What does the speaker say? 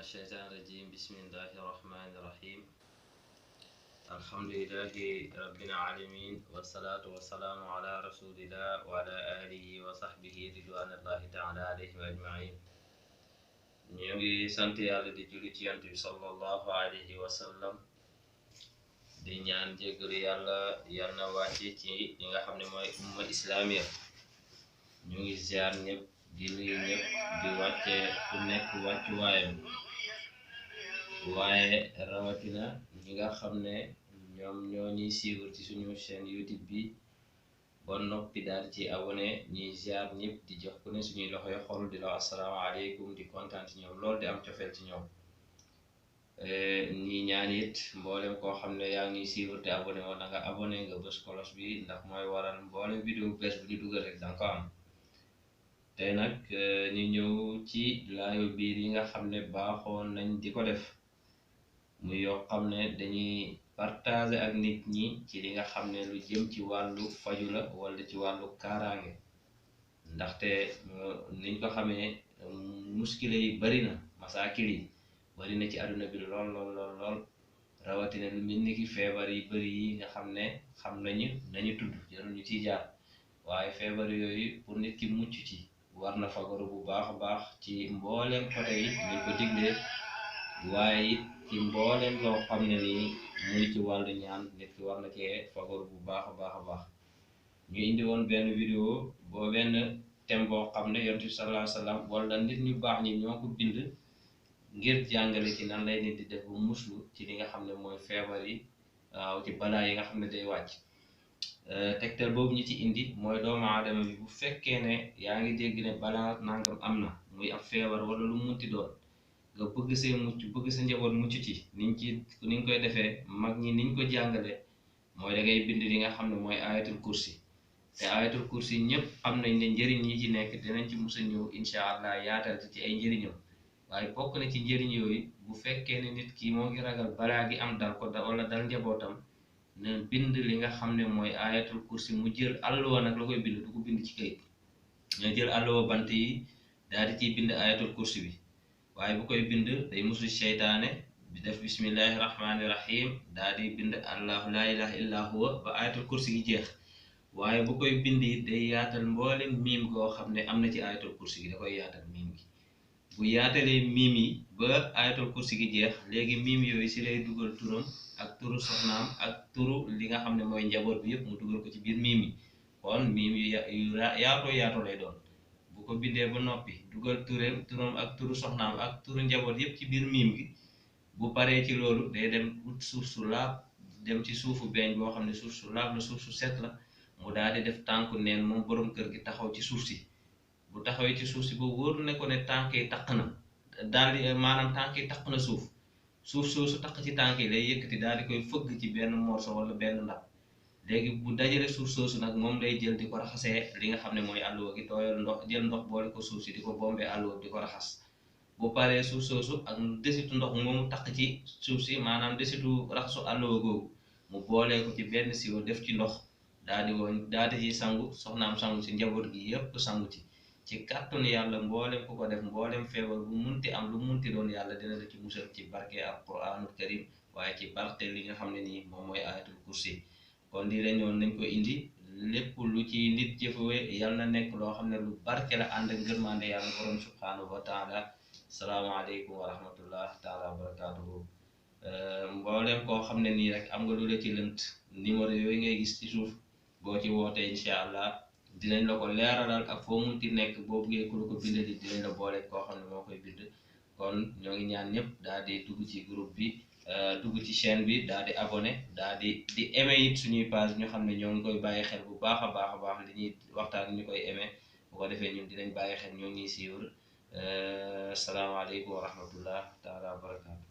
الشيطان الرجيم بسم الله الرحمن الرحيم الحمد لله رب العالمين والصلاة والسلام على رسول الله وعلى آله وصحبه رضوان الله تعالى عليهم أجمعين. ñu ngi sant yàlla di julli ci yonent bi sallallahu alayhi wa sallam di ñaan jéggalu yàlla yal na wàcc ci ñi nga xam ne mooy umma islamiya. ñu ngi ziar ñëpp di nuyu ñëpp di wàcce ku nekk wàccuwaayam waaye rawatina ñi nga xam ne ñoom ñoo ñuy suivre ci suñu chaîne YouTube bi ba noppi daal ci abonné ñuy ziar ñëpp di jox ku ne suñuy loxoy xol di la asalaamaaleykum di kontaan ci ñoom loolu di am cofeel ci ñoom ñi ñaan it mboolem koo xam ne yaa ngi suivre te abonné woon na nga abonné nga bës kolos bi ndax mooy waral mboolem vidéo bees bu ñu dugal rek danga ko am. tey nag ñu ñëw ci laayo biir yi nga xam ne baaxoon nañ di ko def muy yoo xam ne dañuy partager ak nit ñi ci li nga xam ne lu jëm ci wàllu faju la wala ci wàllu kaaraange ndaxte niñ ko xamee muskile yi bari na masaakil yi bari na ci àdduna bi lool rawatina lu mel ni ki feebar yi bari yi nga xam ne xam nañu tudd jarul ñu ciy jaar waaye feebar yooyu pour nit ki mucc ci war na fagaru bu baax a baax ci mbooleem côté yi ñu ko diglee waaye it ci mbooleem loo xam ne nii muy ci wàllu ñaan nit ki war na cee fagaru bu baax a baax ñu indi woon benn vidéo boo benn thème boo xam ne yonent bi sallallahu alayhi wa sallam wala nit ñu baax ñi ñoo ko bind ngir jàngale ci nan lay nit di def bu muslu ci li nga xam ne mooy feebar yi waaw ci balaa yi nga xam ne day wàcc. tegtal boobu ñu ci indi mooy doomu aadama bi bu fekkee ne yaa ngi dégg ne balaa nangam am na muy ab feebar wala lu munti doon nga bëgg see mucc bëgg sa njaboot mucc ci niñ koy defee mag ñi niñ ko jàngale mooy da ngay bind li nga xam ne mooy ayatul kursi te ayatul kursi ñëpp xam nañ ne njëriñ yi ci nekk dinañ ci musa ñëw incha allah yaatal ci ay njëriñam waaye bokk na ci njëriñ yooyu bu fekkee ne nit ki moo ngi ragal balaa gi am dal ko wala dal njabootam ne bind li nga xam ne mooy ayatul kursi mu jël àlluwa nag la koy bind du ko bind ci kayit nga jël àlluwa bant yi daal di ciy bind ayatul kursi bi waaye bu koy bind day musu seytaane bi def bismillahi rahmaani rahim daal di bind allahu laa ilaha illa huwa ba ayatul kursi gi jeex waaye bu koy bind it day yaatal mboolem miim goo xam ne am na ci ayatul kursi gi da koy yaatal miim gi bu yaatalee miim yi ba ayatul kursi gi jeex léegi miim yooyu si lay dugal turam ak turu soxnaam ak turu li nga xam ne mooy njaboot bi yëpp mu dugal ko ci biir miim yi kon miim yu yaatoo lay doon bu ko bindee ba noppi dugal turam ak turu soxnaam ak turu njaboot yëpp ci biir miim gi bu paree ci loolu day dem ut suuf su laab dem ci suufu beeñ boo xam ne suuf su laab la suuf su set la mu daal di def tànku neen moom borom kër gi taxaw ci suuf si bu taxawee ci suuf si ba wóor ne ko ne tànk yi taq na daal di maanaam tànk yi taq na suuf soosu taq ci tànk yi lay yëkkati daal di koy fëgg ci benn morso wala benn ndab léegi bu dajale suuf soosu nag moom lay jël di ko raxasee li nga xam ne mooy àlluwa gi tooyal ndox jël ndox boole ko suuf si di ko bombee àlluwa di ko raxas bu paree suuf soosu ak desitu ndox moomu taq ci suuf si maanaam desitu raxasu àlluwa googu mu boolee ko ci benn siwo def ci ndox daal di ci sangu soxnaam sangu si njaboot gi yépp sangu ci kàttanu yàlla mboolem ku ko def mboolem feebar bu munti am lu munti doon yàlla dina la ci musal ci barke alquranul karim waaye ci barke li nga xam ne nii moom mooy ayatul kursi kon di la ñoon nañ ko indi lépp lu ci nit jëfewe yàlla na nekk loo xam ne lu barke la ànd ak ngërmande yàlla borom subhanahu wa taala salaamaaleykum wa rahmatullah taala wa barakatuhu mboolem koo xam ne nii rek am nga lu la ci lënt numéro yooyu ngay gis ci suuf boo ci wootee incha allah dinañ la ko leeralal ak foo munti nekk boo buggee ku la ko bindali dinañ la boole koo xam ne moo koy bind kon ñoo ngi ñaan ñëpp daal di dugg ci groupe bi dugg ci chaîne bi daal di abonné daal di aimé it suñuy page ñu xam ne ñoo ngi koy bàyyi xel bu baax a baax li ñuy waxtaan ñu koy aimé bu ko defee ñun dinañ bàyyi xel ñoo ngi suivre salaamaaleykum wa rahmatullah taala wa barakaatu